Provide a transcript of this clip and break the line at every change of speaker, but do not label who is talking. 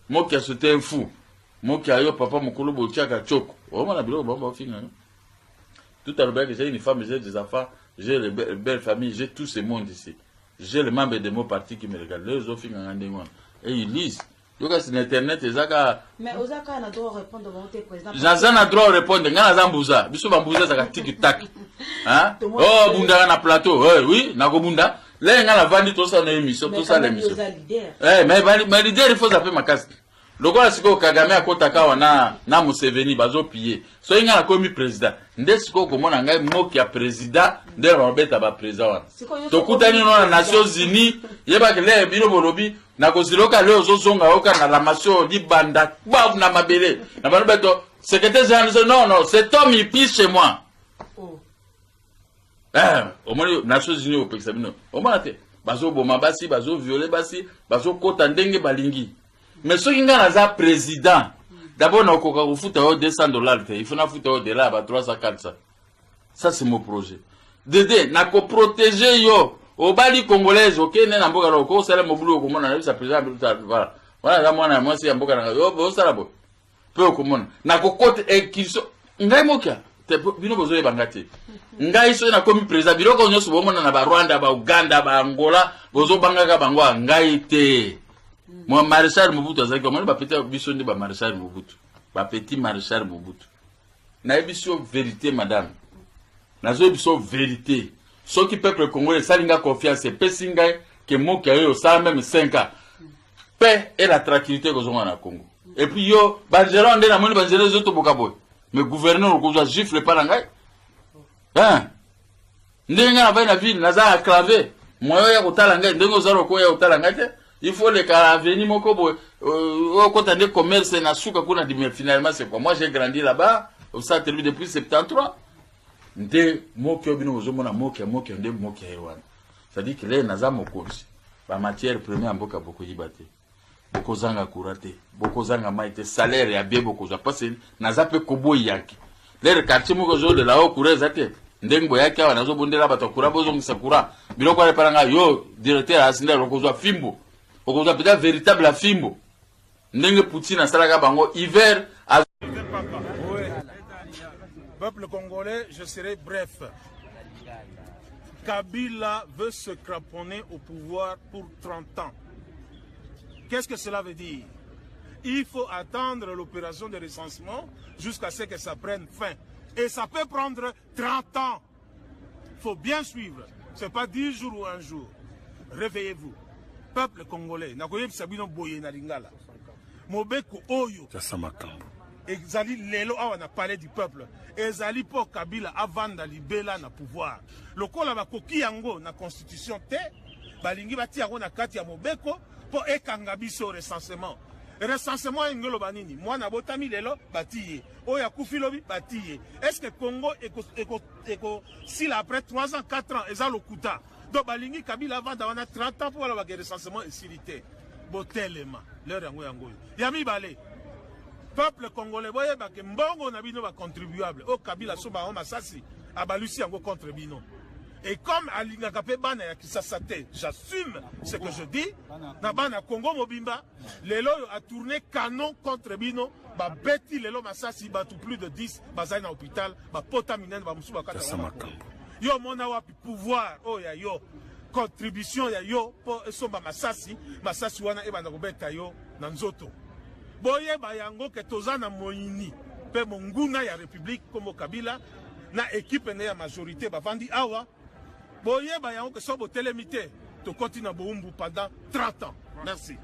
Mokia c'est un fou. Mokia yo papa mokolo botiaka tchoko. Omona biloko bango bafinga yo. Tout à l'heure j'ai une femme, j'ai des enfants, j'ai une belle famille, j'ai tout ce monde ici. J'ai le membre de mon parti qui me regarde. Les ofinga nga ndenge wana. Et ils lisent. Yoka si na internet eza kaka.
Mais oza kaka na droit répondre bango te président.
Naza na droit répondre nga naza mbuza. Biso ba mbuza ezaka tic tac. Hein? Oh bundaka na plateau. Eh oui, nakobunda. Lelo nga navandi tosala na émission, tosala émission. Eh mais mais leader il faut zape makasi. Lokola sikoyo Kagame akotaka awa na, na Museveni bazopille. Soki ngai nakomi president nde sikoyo komona ngai moki ya president nde babeta ba president wana. Tokutani no na Nations Unies yebaki le bino bolobi nakoziloka le ozozonga yoka na lamasio libanda bav na mabele na bano beto secrétaire général non non cet homme il pisse chez moi. Oh. Eh, omoni Nations Unies opekisa bino. Omona te bazoboma basi, bazoviole basi, bazokota ndenge balingi. Mais soki ngai naza président, d'abord nakoka kofuta yo 200 dollars te, il faut nafuta yo dela ya ba 300 400. Ça c'est mon projet. Dede, nakoprotege yo. Obali congolaise okende na mboka na okosala mobulu okomona nayebisa président voilà. Wana aza mwana ya mwasi ya mboka na ngai. Osala boye. mpe okomona nakokota ekiso eh, ngai mokia te bino bozoyeba ngai te ngai soki nakomi président biloko nyonso bomona na barwanda bauganda baangola bozobangaka bango ya ngai te mwa maréchal mobutu azalaki omoni bapeti biso nde bamaréchal mobutu bapeti maréchal mobutu nayebi so verité madame nazoyebi so verité soki peuple congolais esali nga confiance epesi ngai ke mokia oyo osala meme 5 ans paix et la tranquillité ekozonga na Congo. Et puis yo banzela nde namoni banzela ezotoboka boye. Mais gouverneur okozwa gifle epa na ngai. Hein? Ndenge ngai navandi na ville naza enclavé. Moyen ya kotala ngai ndenge oza lokola ya kotala ngai te. Il faut leka avenue moko boye euh, okota nde commerce na suka kuna mais finalement c'est quoi? Moi j'ai grandi là-bas au centre depuis 73. Nde moki oyo bino bozomona moki ya moki nde moki ya ye wana. C'est-à-dire que lelo naza mokonzi. Ba matière première ya mboka bokoyiba te. Bokozanga courant te. Bokozanga mai te. Salaire ya bien bokozwa. Parce que naza pe koboyi yanke. Lelo quartier moko ezolela oyo courant eza te. Ndenge boyaki awa nazobondela bato ya courant bozongisa courant. Biloko wana epai na ngai yo directeur asinda okozwa fimbo. Okozwa mpenza véritable ya fimbo. Ndenge Poutine asalaka bango hiver.
Peuple congolais, je serai bref. Kabila veut se craponner au pouvoir pour 30 ans. Qu'est-ce que cela veut dire Il faut attendre l'opération de recensement jusqu'à ce que ça prenne fin. Et ça peut prendre 30 ans. Il faut bien suivre. Ce n'est pas 10 jours ou un jour. Réveillez-vous. Peuple congolais, nakoyebisa bino boye na lingala. Mobeko oyo. Ezali lelo awa na palais du peuple. Ezali po Kabila avanda libela na pouvoir. Lokola bakoki yango na constitution te, balingi batia yango na kati ya mobeko po ekanga biso recensement. Recensement elingi oloba nini? Mwana abotami lelo bati ye, oyo akufi lobi bati ye. Est-ce que Congo ekosila après 3 ans 4 ans? Eza lokuta. Donc balingi Kabila avanda wana 30 ans po balobaka recensement esili te. Botelema, l'heure yango yango oyo. Ya mibale, peuple congolais boyeba ke mbongo na bino ba contribuable oyo Kabila asomba yango masasi abalusi yango contre bino. Et comme alingaka pe bana ya Kisasa te, j'assume ce que je dis, na bana Congo mobimba, lelo oyo a tourner canon contre bino, babeti lelo masasi bato plus de 10 bazali na hôpital, bapota minene, bamosusu bakata bango. Yo omona wapi pouvoir oyo ya yo, contribution ya yo po esomba masasi, masasi wana ebanda kobeta yo na nzoto. Boyeba yango ke toza na moyini pe monguna ya Republique kombo Kabila na equipe ne ya majorite bavandi awa. Boyeba yango ke soki botelemi te tokoti na bowumbu pendant 30 ans. Merci.